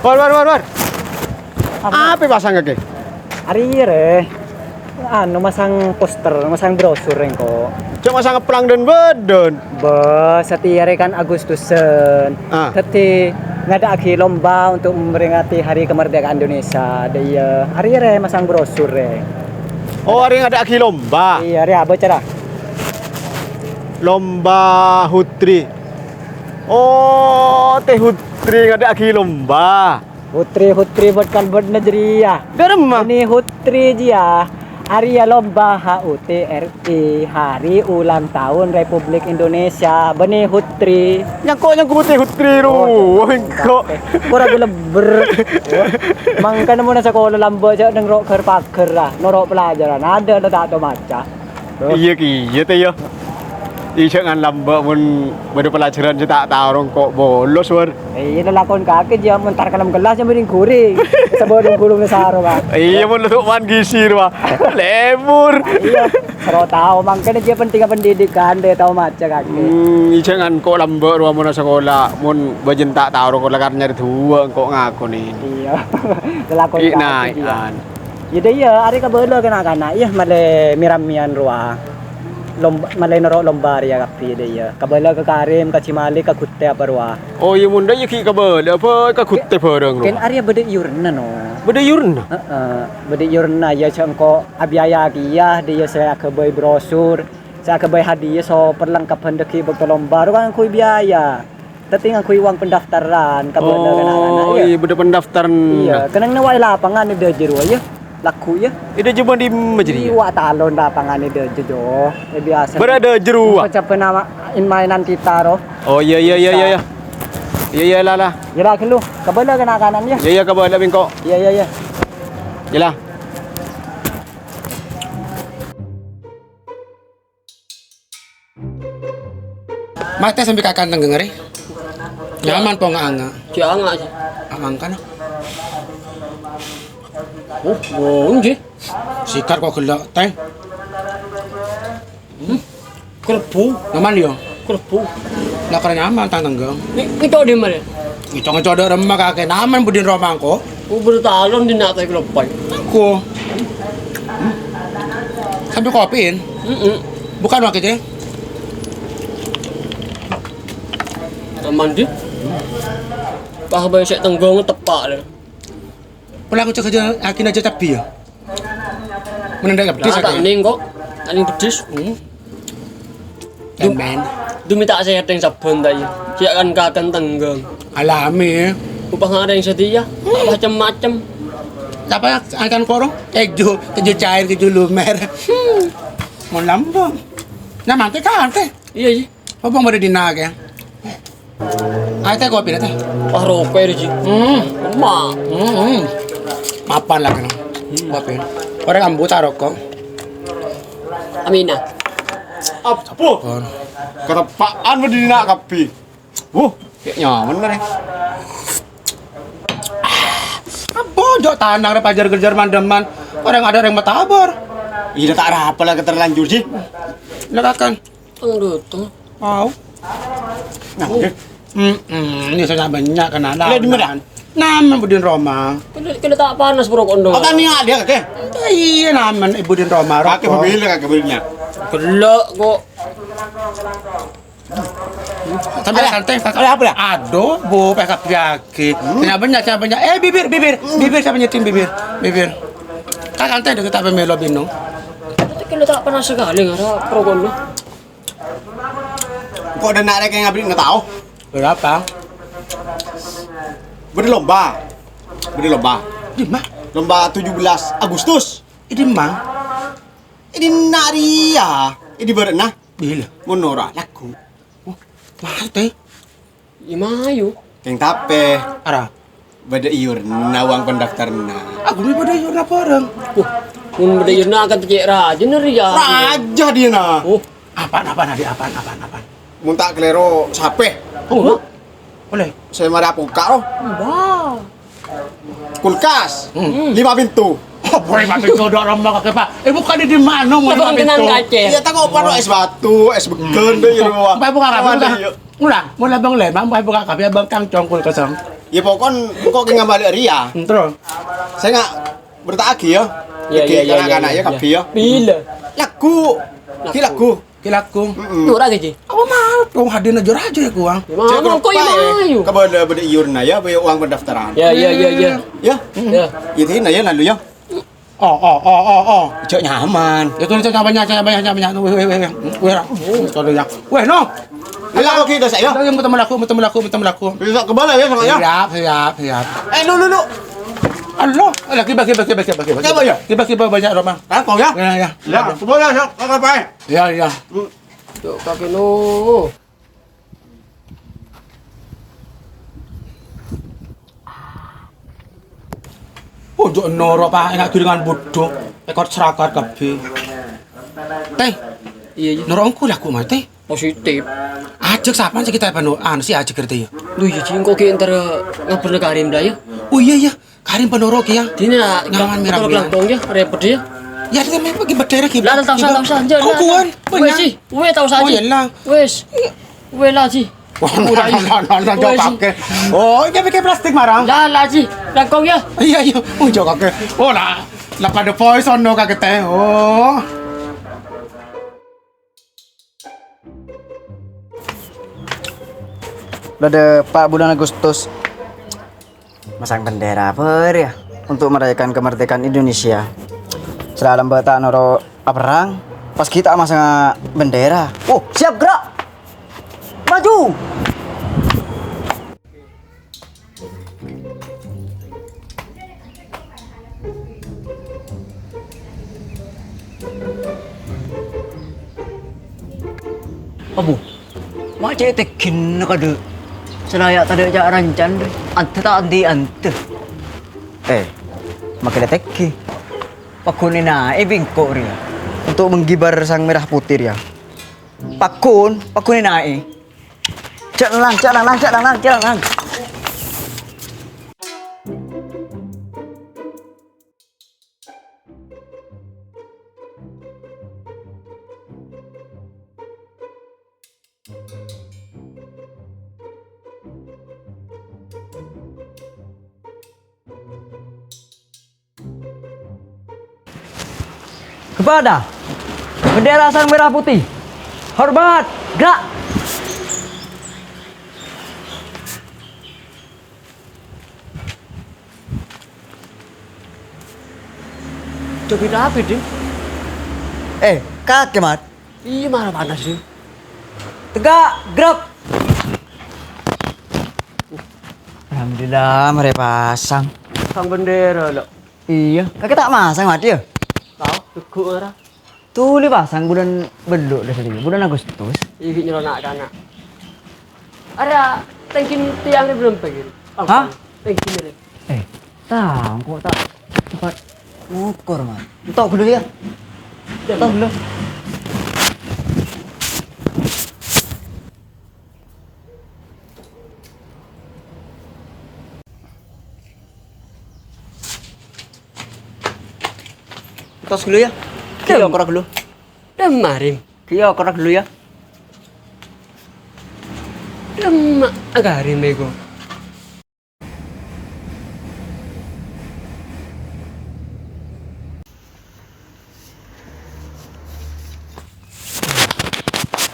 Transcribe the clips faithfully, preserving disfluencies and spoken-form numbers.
War, war, war, war. Apa? Apa pasang kake? Arèya, rè. Anu, masang poster, masang brosur, rè, engko'. Cok masang keplang dan badan. Bos, satèya rè kan Agustusen. Ah. Dhâddhi, ngadâ'aghi lomba untuk memperingati Hari Kemerdekaan Indonesia. Dâ' iyâ, arèya, rè, masang brosur, rè. Oh, arèya ngadâ'aghi lomba. Iyâ, rè, apa cara? Lomba Hutri. Oh, Tè Hutri ngadâ'aghi lomba. Hutri, Hutri, bât kalbât na jârèya. Dâremma. Bânnè Hutri jiyâ. Arèya lomba H U T R I, Hari Ulang Tahun Republik Indonesia. Bânnè Hutri. Nyangko', nyangko' Tè Hutri ro. Oh, engko'. Ora gelebbher. Mangkana mon sakola lambâ' jhâ' neng ro' ghâr-paghâr, ah. Noro' pelajaran. Adâ' la ta' tao maca. Iyâ kèya, Tè, yâ. Iyâ, jhâ' ngan lambâ' mon bâdâ pelajaran sè ta' tao rong ko' bolos, War. Iyâ, lalakon kakè jiyâ mon entar ka dâlem kellas jiyâ mending ghuring. Sabâdhâng guruna saro, Pak. Iyâ, mon lu man gizi, Pak. Lebur. Iyâ, saro tao, mangkana jiyâ pentingnga pendidikan, dâ' tao maca kakè. Hmm, iyâ, jhâ' ngan ko' lambâ' rowa mon sakola, mon bâjâna ta' tao rong ko' lakar nyarè duwâ' ko' ngakon. Iyâ, lalakon kakè jiyâ. Iyâ, dâ' iyâ, arè kabâlâ ka na'-kana', iyâ, malè mi-rammèyan rowa. Lomba, malè noro' lomba rèya kabbhi, dâ' iyâ. Kabâlâ ka Karim, ka Jimalik, ka Gutte apa rowa. Oh, iyâ, mon dâ' iyâ ghi' kabâlâ, apa ka Gutte bhârâng rowa? Kèng arèya bâdâ iyurna, no. Bâdâ iyurna? Heeh, bâdâ iyurna, iyâ, jhâ' engko' abiaya kèya, dâ' iyâ sè aghâbây brosur, sè aghâbây hadiah, so perlengkapan dâgghi' bâkto lomba, rowa kan ngangghuy biaya. Dhâddhi ngangghuy uang pendaftaran, kabâlâ ka na'-kana', iyâ. Oh, iyâ, bâdâ pendaftaran. Iyâ, kennengnganna wae lapangan è dâjâ rowa, yâ. Lagghu', yâ. È dâjâ bâdâ dimma jârèya? Iyâ, wa' talon lapangan è dâjâ, Jo. È biasa. Bâdâ dâjâ rowa. Pecapena ma-, in-mainan kita, ro. Oh, iyâ, iyâ, iyâ, iyâ, iyâ. Iyâ, iyâ, la, la. Iyâ, la, ghâllu. Kabâlâ ka na'-kana', yâ. Iyâ, iyâ, kabâlâ bi' engko'. Iyâ, iyâ, iyâ. Iyâ, la. Mas, tè sambi kakan tengghâng, rè. Nyaman po nga'-anga'? Jhâ' anga', jhi. Amangkana. Oh, bongghi. Sikat ko' ghellâ', Tè. Hmm. Kelbu. Nyaman, yâ? Kelbu. Lah, kèra nyaman, tang tengghâng. Ni, itu di mana? Ngèco-ngèco dâ' remma kakè, nyaman bâdâ è roma engko'. Oh, bâdâ talon dinna' ta' kaloppaè. Engko'. Hmm. Sambi kopiin? Heeh. Bukan waktu itu. Aman, di. Pas bâi sè tengghâng teppa', lè. Pola ngèco' aja, yakin aja cabbhi, yâ. Mending dâ' pedes. Nah, ta' ning kok. Ta' ning pedes. Hmm. Dum-, Cemen. Dumi ta' sètèng sabbhân ta' iyâ. Sè kan kakan tengghâng. Alami. Upah ngarèng sadhiyâ. Ta' macem-macem. Apa angkan korong? Keju, keju cair, keju lumer. Hmm. Mon lambung. Nah, mangkè kan, Tè. Iyâ, iyâ. Apa bâdâ dinna' kè? Ayo, Tè, kopi, Tè. Wah, roko' rè, Ji. Hmm. Emak. Hmm, hmm. Mapan la kèna. Hmm. Kopi. Orèng ambu ta' roko'. Aminah. Apo? Sampon. Kateppa'an bâdâ dinna' kabbhi. Wuh, kè' nyaman, rè. Apo, jhâ' tanang, rè, pajar-kejar mandeman. Orèng adâ' orèng matabâr. Iyâ, ta' arapa la keterlanjur, Ji. La kakan. Tong dutong. Wow. Nah, oke. Hmm, hmm, ini saya banyak kan anak. Lah, di mana? Nama budin Roma. Kena, kena tak panas, bro, kondo. Oh, tani ada, oke. Iya, nama budin Roma, kakek rokok. Mobil, kakek mobilnya. Gelok kok. Sampai santai, santai. Ada apa, ya? Aduh, bu, pekat lagi. Hmm. Saya banyak, saya banyak. Eh, bibir, bibir, bibir, saya nyeting bibir, bibir. Kan santai dong, kita pemelo bingung. Tapi kena tak panas sekali, nggak ada rokok lu. Kok ada nak rek yang abri nggak tahu? Berapa? Beri lomba. Beri lomba. Di mana? Lomba tujuh belas Agustus. Di mana? Di Naria. Di Barat nah. Bila? Monora lagu. Wah, mahal teh. Imayu. Keng tape? Ara. Bada iyurna uang pendaftarna. Aku ni bada iyurna bareng. Wah, mun bada iyurna akan cek raja ni, Ria. Raja dia na. Oh. Apaan, apaan, Adi? Apaan, apaan, apaan? Mun tak kelero, sape? Oh, boleh. Saya marah buka, oh. Wah. Kulkas. Hmm. Lima pintu. Oh, boleh, Pak, pintu dok rombak, oke, Pak. Eh, bukan di mana, mau lima pintu? Iya, tak kok, Pak, es batu, es beken, deh, gitu, Pak. Pak, buka apa? Mulai, mulai, Bang, le, Bang, buka apa? Bang, kang congkul kosong. Ya, pokon engko' ghi' ngambali rèya. Hmm, terus? Sènga' berta'aghi, ya. Iya, iya, iya, iya, kana'-kana', ya, iya, kabbhi, ya. Bilâ? Lagu. Ghi' lagu. Ghi' lagu. Mm-mm. Nora ghi, Ji? Apa mal? Wong hadirna jur aja ya, Kuang. Ya, mama, kok ya, Pak, ya? Mayu? Kabâlâ bâdâ iyurna, ya, bâdâ uang pendaftaran. Ya, ya, ya, ya. Ya? Ya. Iyâ, dhina, ya, lalu, ya. Oh, oh, oh, oh, oh. Jhâ' nyaman. Ya, tuh, nyaman, nyaman, nyaman, nyaman. Weh, weh, weh, weh. Weh, ra. Weh, sorry, ya. Weh, no. Ayo, oke, dah, saya. Ayo, mau temen aku, mau temen aku, mau temen aku. Bisa kebal ya, sama ya? Siap, siap, siap. Eh, lu, lu, lu. Allah, lagi bagi, bagi, bagi, bagi, bagi. Siapa ya? Bagi, bagi, banyak, Roma. Rangkong ya? Ya, ya. Ya, semua ya, ya. Apa, apa, eh? Ya, ya. Cok, kakè no. Ojo noro', Pak, enak duri ngan budhuk. Ekor serakat kabbhi. Teh. Iya, iya. Noro' engko' lagu mate. Positif. Ajak sapa sih kita pano? Anu sih ajak kerja ya. Lu iya, Ji, engko' ghi' entar ngabarna Karim dah ya. Oh iya, iya. Karim panoro' ki ya. Dina, nyaman merah kalau bulan. Kelangkong ya, repot ya. Ya, dia memang gimana daerah gimana? Lah, tak usah, tak usah, anjir, oh, lah, kuan, lah. Weh, punya. Sih, weh, tak usah, oh, Ji. Iya lah. Wes. Weh lah, Ji. Wah, udah, nah, nah, nah, nah, wes, jawab Ji. Pakai. Oh, ini pakai plastik marang. Lah, lah, Ji. Langkong ya. Iya, iya. Oh, jawab pakai. Oh, lah. Lah pada poison no kaget teh. Oh. Udah ada empat bulan Agustus. Masang bendera apa ya? Untuk merayakan kemerdekaan Indonesia. Selalu mbak tak noro' perang, pas kita masang bendera. Oh, siap gerak. Maju. Abu, ma' cè' tègghina kadhu. Sè la ya' tadâ' ca'-rancan, anta ta' andi'-anta. Eh, makkèla tègghâ. Pagghun èna'è bi' engko' rèya. Untuk menggibar sang merah putih rèya. Pagghun, pagghun èna'è. Jhâ' lang, jhâ' lang, lang, jhâ' lang, lang, jhâ' lang, lang. Kepada bendera sang merah putih. Hormat, gerak. Cobi rapi, Dim. Eh, kakè, Mat. Iyâ, mara panas, Dim. Tegak, gerak. Alhamdulillah, marè pasang. Sang bendera, lo. Iyâ, kakè ta' masang, Mat, yâ? Tao, teggu' ora. Tolè pasang bulân bellu' dâ' sèdiyâ, bulân Agustus. Iyâ, nyèro na'-kana'. Arèya tèngghi tèyang rè belum pègir? Hah? Tèngghi rè. Eh, tao, engko' ta' sempat ngukur, Mat. Entok ghâllu, yâ. Entok ghâllu. Entos ghâllu, yâ. Ghiyâ, okor ghâllu. Dâmma, Rim. Ghiyâ, okor ghâllu, yâ. Dâmma, Karim, bhâi, ko.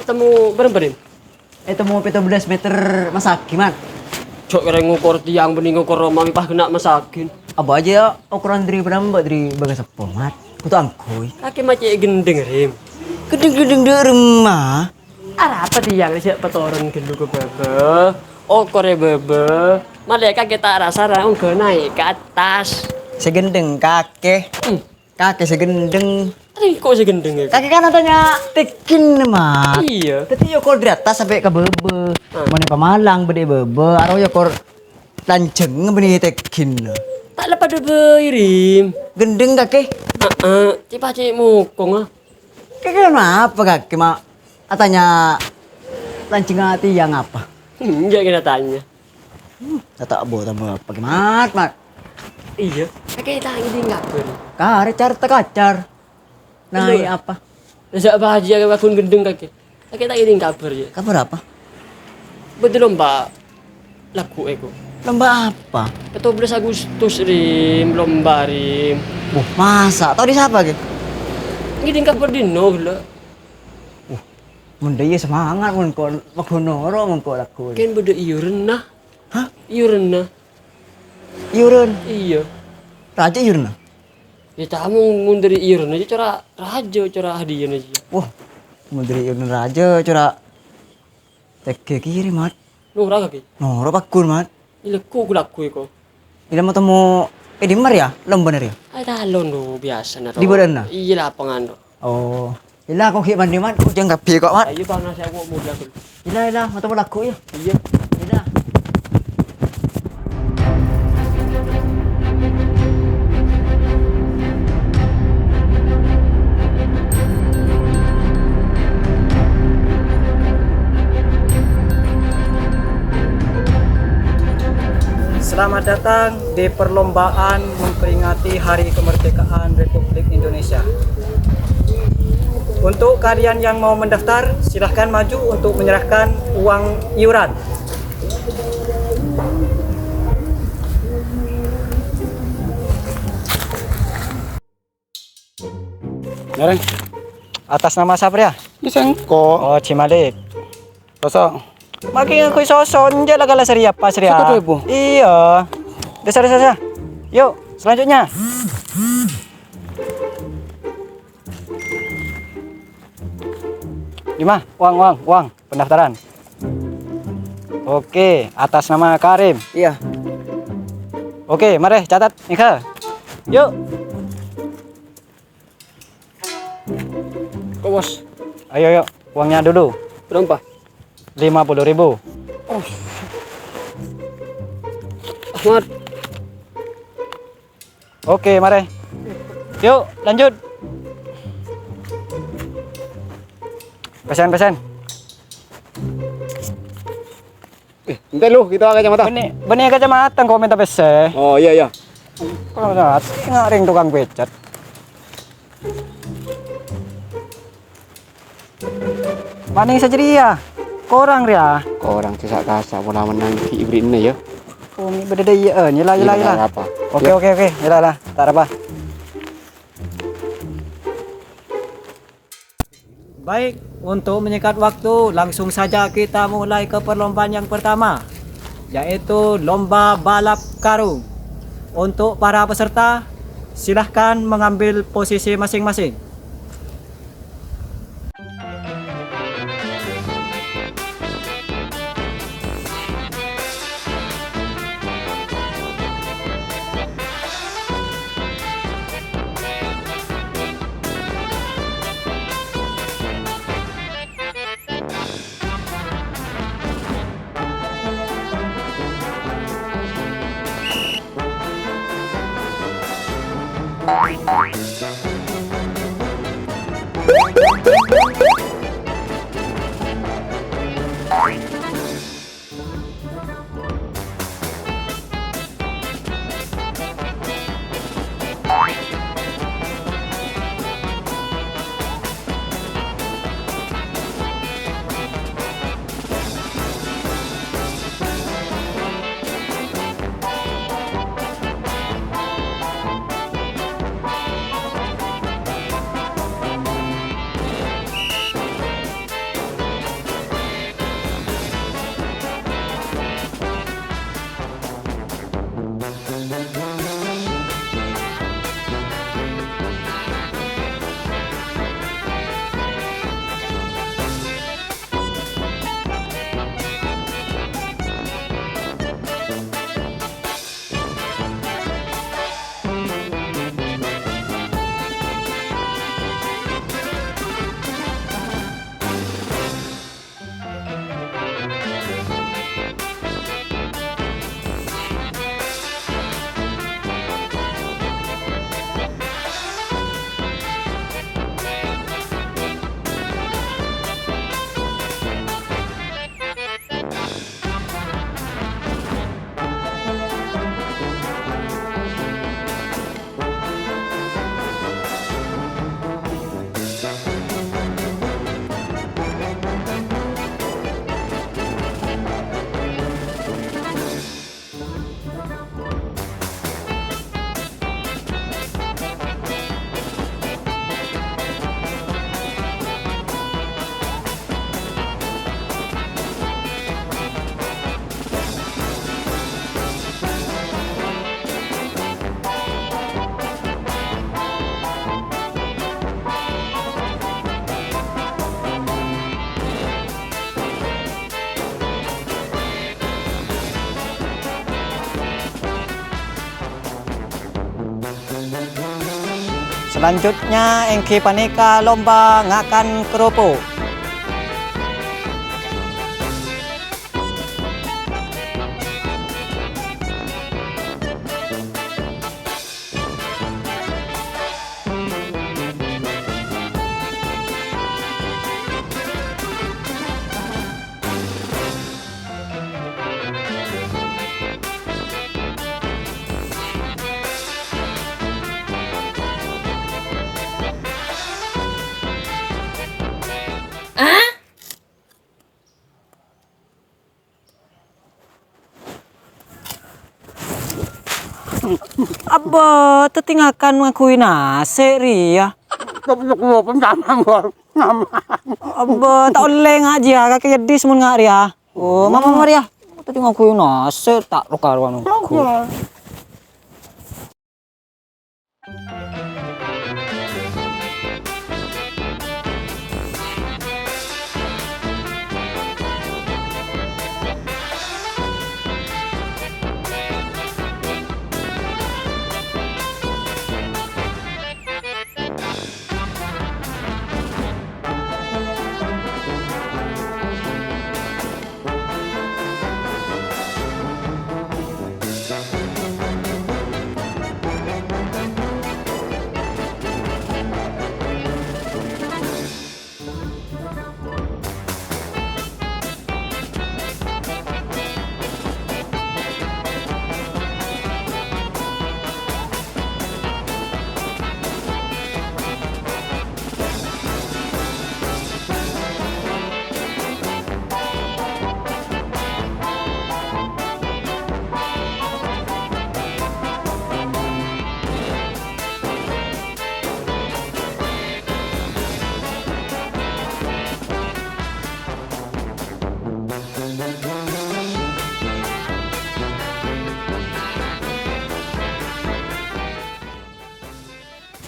Ètemmo bârâmpa, Rim? Ètemmo pètto bellâs meter masagi, Mat. Jhâ' kèra ngokor tèyang bânnè ngokor roma mè' pas ghenna' masagi. Abâ' jâ okoran dâri bârâmpa dâri bâgâ seppo, Mat. Kodhu angghuy. Kakè ma' cè' ghendheng, Rim. Ghendheng-ghendheng dâ' remma. Arapa tèyang rè jhâ' patoron ghâllu ka bâbâ. Okorè bâbâ. Malè kakè ta' rasa ra ongghâ naè' ka attas. Sè ghendheng kakè. Hmm. Kakè sè ghendheng. Arèya engko' sè ghendheng, yâ. Kakè kan tanya tègghina, Mat. Iyâ. Dhâddhi yâ kor dâri attas sampè' ka bâbâ. Ah. Mon è Pemalang bâdâ è bâbâ, aro yâ kor lanjhâng bânnè tègghina. Ta' la padâ bhâi, Rim. Ghendheng, kakè. Heeh, cè' pacè' mokong, ah. Kakè kenapa, kakè, ma' atanya lanjhângnga tèyang apa? Enjâ' kèra tanya. Hmm, ta' ta' bo tambah apa, Mat, Mat? Iyâ, kakè ta' ngèdhing kabhâr. Karè carta kacar. Naè' apa? Jhâ' bâjâ kakè pagghun ghendheng kakè. Kakè ta' ngèdhing kabhâr, yâ. Kabhâr apa? Bâdâ lomba Lagghu' è ko. Lomba apa? Pettobelas Agustus, Rim. Lomba, Rim. Wah, masa'? Tao dâri sapa, Ki? Ngghi, dingka perdino, gella. Wah, mon dâ' iyâ semangat, mon ko-, paggun noro', mon ko lagghu'. Kan bâdâ iyuranna. Hah? Iyuranna. Iyuran? Iyâ. Rajâ iyuranna? Yâ, tamoy mon dâri iyuranna jâ cora' rajâ, cora' hadiyana jâ. Wah, mon dâri iyuran rajâ, cora' Tegghâ kèya, Mat. Noro' kakè? Noro' paggun, Mat. Ilakku, ku lagghu' è ko. Ila mau temu è dimma rèya, lombana rèya? Ay, talon, do, biyasana, do. Di bâdâna? Iyâ, lapangan, do. Oh. Ila, ko ghi' mandi, Mat. Ujung kabbhi ko, Mat. Ayo, Bang, nasi aku mau jago. Ila, ila, mau temu lagghu', yâ. Iyâ. Ila. Selamat datang di perlombaan memperingati Hari Kemerdekaan Republik Indonesia. Untuk kalian yang mau mendaftar, silahkan maju untuk menyerahkan uang iuran. Ngareng. Atas nama sapa rèya? Ini sengko. Oh, Haji Malik. Kosong. Mangkèn ngangguy soso, enjâ' la kala sèrèya pas rèya. Sèket èbu? Iyâ. Dâ', dâ', dâ', dâ'. Yuk, selanjutnya. Dimma? Uang, uang, uang. Pendaftaran. Oke, atas nama Karim. Iya. Oke, marè catat, Nika. Yuk. Kok, Bos? Ayo, yuk. Uangnya dulu. Berapa? Lima puluh ribu. Oh. Ahmad. Oke, marè. Yuk, lanjut. Pesen, pesen. Eh, ente lu, kita kacamata. Bânnè, bânnè kacamata kok mènta pèssè. Oh, iya, iya. Kok ngarèng tukang pècèt. Maning sajârèya. Korang rèya. Korang cè' sa'-kasa' pola mennang ghi' bârri'na, yâ. Oh, mè' bâdâ dâ' iyâ, yella, yella, yella. Apa? Oke, oke, oke. Yella, yella. Ta' arapa. Baik, untuk menyingkat waktu, langsung saja kita mulai ke perlombaan yang pertama, yaitu lomba balap karung. Untuk para peserta, silahkan mengambil posisi masing-masing. Lanjutnya èngghi panèka lomba ngakan kerupuk. Abâ, tèngghâlân ngangghuy nasè' rèya. Tapi kok mau pencamang, Bang? Abâ, ta' ollè nga' jiyâ, kakè jâdis mon nga' rèya. Oh, mama, mama rèya. Tadi ngangghuy nasè', ta' ro-karo ngangghuy.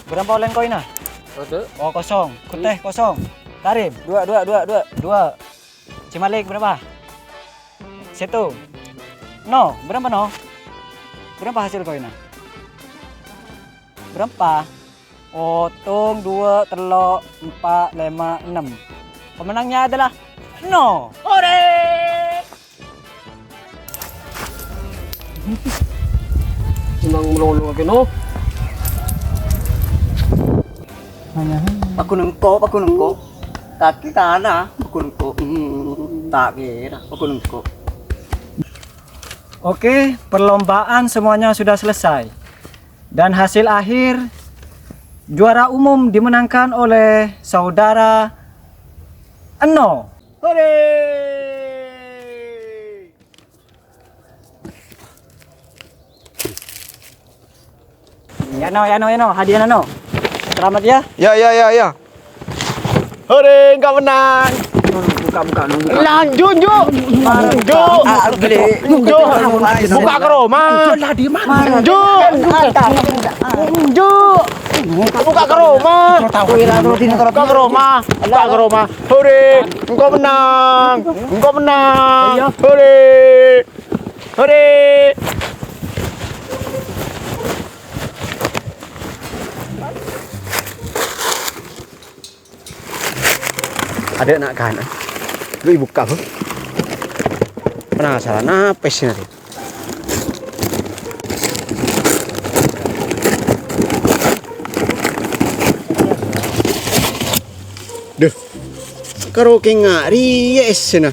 Bârâmpa ollèna koina? Satu. Oh, kosong. Kotè kosong. Karim. Dua, dua, dua, dua. Dua. Cimalik bârâmpa? Sèttong. No, bârâmpa, no? Bârâmpa hasil koina? Bârâmpa? Otong, dua, tello', empa', lèma', ennem. Pemenangnya adalah no. Ore! Senang melulu lagi, no. Pakunengko, pakunengko. Kaki tanah, pakunengko. Hmm, tak kira, pakunengko. Oke, perlombaan semuanya sudah selesai. Dan hasil akhir, juara umum dimenangkan oleh saudara Eno. Hore! Ya no, ya no, ya no, hadiahnya no. Selamat ya. Ya, ya, ya, ya. Hore, engko' menang. Buka, buka, buka. Lanjut, Ju. Ju. Ju. Buka ke rumah. Ju. Ju. Buka ke rumah. Buka ke rumah. Buka ke rumah. Hore, engko' menang. Engko' menang. Hore. Hore. Ada anak kan? Lu ibu kau? Penasaran apa sih nanti? Duh, karo kèng arèya essèna.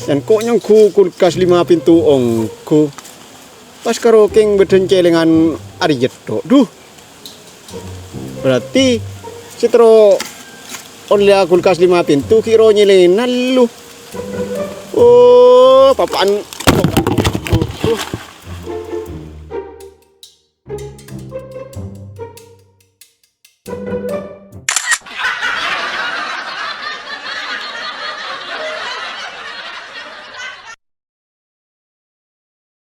Yan ko' nyongghu kulkas lima pintu ongghu. Pas karo kèng bâdhân cèlèngan arèya tok. Duh. Berarti sè terro ollèya kulkas lima pintu ghi' ro nyèlèna lu. Oh, papa'an.